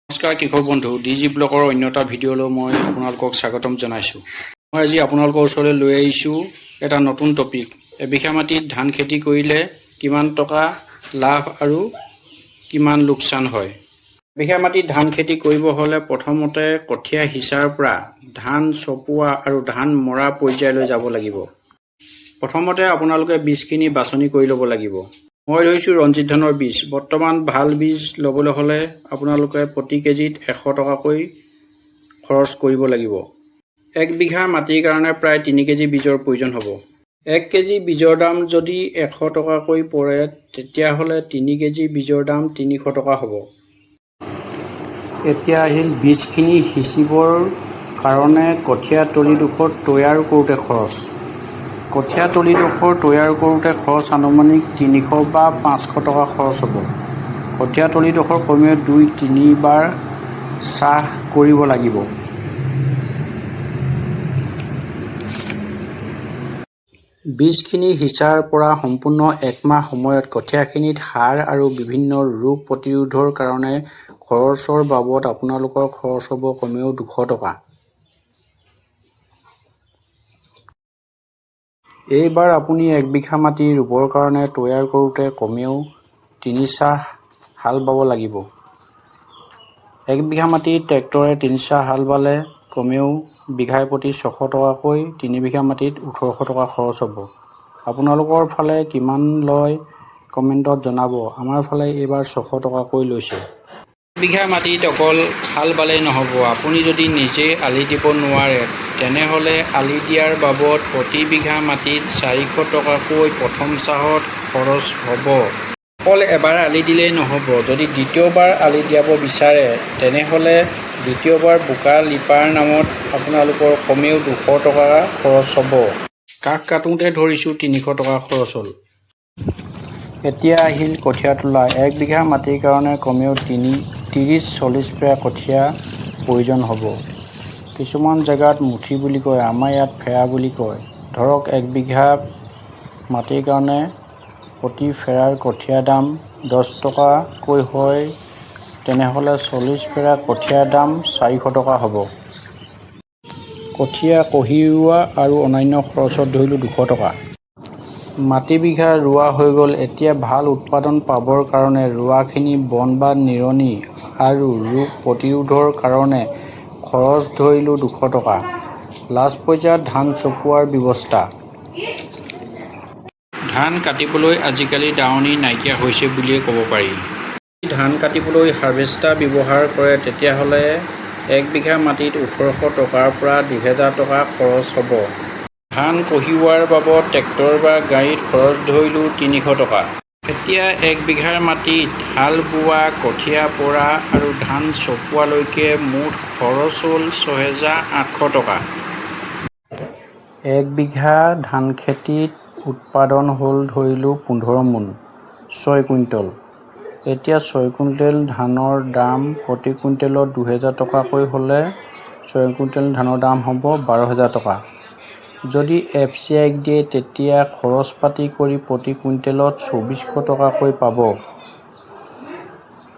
নমস্কাৰ কৃষক বন্ধু, ডি জি ব্লগৰ অন্য এটা ভিডিঅ'লৈ মই আপোনালোকক স্বাগতম জনাইছোঁ। মই আজি আপোনালোকৰ ওচৰলৈ লৈ আহিছোঁ এটা নতুন টপিক। এবিঘা মাটিত ধান খেতি কৰিলে কিমান টকা লাভ আৰু কিমান লোকচান হয়? এবিঘা মাটিত ধান খেতি কৰিব হ'লে প্ৰথমতে কঠীয়া সিঁচাৰ পৰা ধান চপোৱা আৰু ধান মৰা পৰ্যায়লৈ যাব লাগিব। প্ৰথমতে আপোনালোকে বীজখিনি বাছনি কৰি ল'ব লাগিব। মই লৈছোঁ ৰঞ্জিত ধানৰ বীজ। বৰ্তমান ভাল বীজ ল'বলৈ হ'লে আপোনালোকে প্ৰতি কেজিত 100 টকাকৈ খৰচ কৰিব লাগিব। 1 বিঘা মাটিৰ কাৰণে প্ৰায় 3 কেজি বীজৰ প্ৰয়োজন হ'ব। 1 কেজি বীজৰ দাম যদি 100 টকাকৈ পৰে, তেতিয়াহ'লে 3 কেজি বীজৰ দাম 300 টকা হ'ব। এতিয়া আহিল বীজখিনি সিঁচিবৰ কাৰণে কঠীয়া তলিডোখৰ তৈয়াৰ কৰোঁতে খৰচ। কঠীয়া তলিডোখৰ তৈয়াৰ কৰোঁতে খৰচ আনুমানিক 300 বা 500 টকা খৰচ হ'ব। কঠীয়া তলিডোখৰ কমেও দুই তিনিবাৰ চাহ কৰিব লাগিব। বীজখিনি সিঁচাৰ পৰা সম্পূৰ্ণ একমাহ সময়ত কঠীয়াখিনিত সাৰ আৰু বিভিন্ন ৰোগ প্ৰতিৰোধৰ কাৰণে খৰচৰ বাবদ আপোনালোকৰ খৰচ হ'ব কমেও 200 টকা। এইবাৰ আপুনি 1 বিঘা মাটি ৰুবৰ কাৰণে তৈয়াৰ কৰোঁতে কমেও 3 চাহ হাল বাব লাগিব। 1 বিঘা মাটিত ট্ৰেক্টৰে 3 চাহ হাল বালে কমেও বিঘাই প্ৰতি 600 টকাকৈ 3 বিঘা মাটিত 1800 টকা খৰচ হ'ব। আপোনালোকৰ ফালে কিমান লয়, কমেণ্টত জনাব। আমাৰ ফালে এইবাৰ 600 টকাকৈ লৈছে। 1 বিঘা মাটিত অকল হাল বালেই নহ'ব। আপুনি যদি নিজেই আলি দিব নোৱাৰে, তেনেহ'লে আলি দিয়াৰ বাবদ প্ৰতি বিঘা মাটিত 400 টকাকৈ প্ৰথম চাহত খৰচ হ'ব। অকল এবাৰ আলি দিলেই নহ'ব। যদি দ্বিতীয়বাৰ আলি দিয়াব বিচাৰে, তেনেহ'লে দ্বিতীয়বাৰ বোকা লিপাৰ নামত আপোনালোকৰ কমেও 200 টকা খৰচ হ'ব। কাঠ কাটোঁতে ধৰিছোঁ 300 টকা খৰচ হ'ল। এতিয়া আহিল কঠীয়া তোলা। 1 বিঘা মাটিৰ কাৰণে কমেও 30-40 ফেৰা কঠীয়া প্ৰয়োজন হ'ব। কিছুমান জেগাত মুঠি বুলি কয়, আমাৰ ইয়াত ফেৰা বুলি কয়। ধৰক, 1 বিঘা মাটিৰ কাৰণে প্ৰতি ফেৰাৰ কঠীয়াৰ দাম 10 টকাকৈ হয়, তেনেহ'লে 40 ফেৰা কঠীয়াৰ দাম 400 টকা হ'ব। কঠীয়া কঢ়িওৱা আৰু অন্যান্য খৰচত ধৰিলোঁ 200 টকা। মাটি বিঘা ৰোৱা হৈ গ'ল। এতিয়া ভাল উৎপাদন পাবৰ কাৰণে ৰোৱাখিনি বন বা নিৰণি আৰু ৰোগ প্ৰতিৰোধৰ কাৰণে খৰচ ধৰিলোঁ 200 টকা। লাষ্ট পৰ্যায়ত ধান চপোৱাৰ ব্যৱস্থা। ধান কাটিবলৈ আজিকালি দাৱনী নাইকিয়া হৈছে বুলিয়ে ক'ব পাৰি। ধান কাটিবলৈ হাৰভেষ্টাৰ ব্যৱহাৰ কৰে, তেতিয়াহ'লে 1 বিঘা মাটিত 1800 টকাৰ পৰা 2000 টকা খৰচ হ'ব। ধান কঢ়িওৱাৰ বাবদ ট্ৰেক্টৰ বা গাড়ীত খৰচ ধৰিলোঁ 300 টকা। এতিয়া 1 বিঘাৰ মাটিত হাল বোৱা, কঠীয়া পৰা আৰু ধান চপোৱালৈকে মুঠ খৰচ হ'ল 6800 টকা। 1 বিঘা ধান খেতিত উৎপাদন হ'ল ধৰিলোঁ 15 মোন, 6 কুইণ্টল। এতিয়া 6 কুইণ্টেল ধানৰ দাম প্ৰতি কুইণ্টেলত 2000 টকাকৈ হ'লে 6 কুইণ্টেল ধানৰ দাম হ'ব 12,000 টকা। যদি এফ চি আইক দিয়ে, তেতিয়া খৰচ পাতি কৰি প্ৰতি কুইণ্টেলত 2400 টকাকৈ পাব।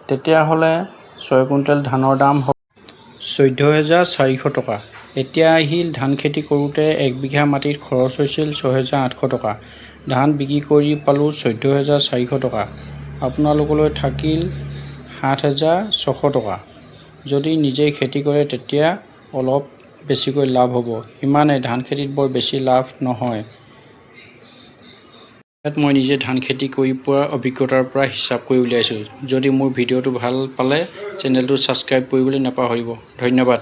তেতিয়াহ'লে 6 কুইণ্টেল ধানৰ দাম হ'ব 14,400 টকা। এতিয়া আহিল ধান খেতি কৰোঁতে 1 বিঘা মাটিত খৰচ হৈছিল 6800 টকা। ধান বিক্ৰী কৰি পালোঁ 14,400 টকা। আপোনালোকলৈ থাকিল 7600 টকা। যদি নিজেই খেতি কৰে, তেতিয়া অলপ বেছিকৈ লাভ হ'ব। ইমানেই। ধান খেতিত বৰ বেছি লাভ নহয়। ইয়াত মই নিজে ধান খেতি কৰি পোৱাৰ অভিজ্ঞতাৰ পৰা হিচাপ কৰি উলিয়াইছোঁ। যদি মোৰ ভিডিঅ'টো ভাল পালে, চেনেলটো ছাবস্ক্ৰাইব কৰিবলৈ নাপাহৰিব। ধন্যবাদ।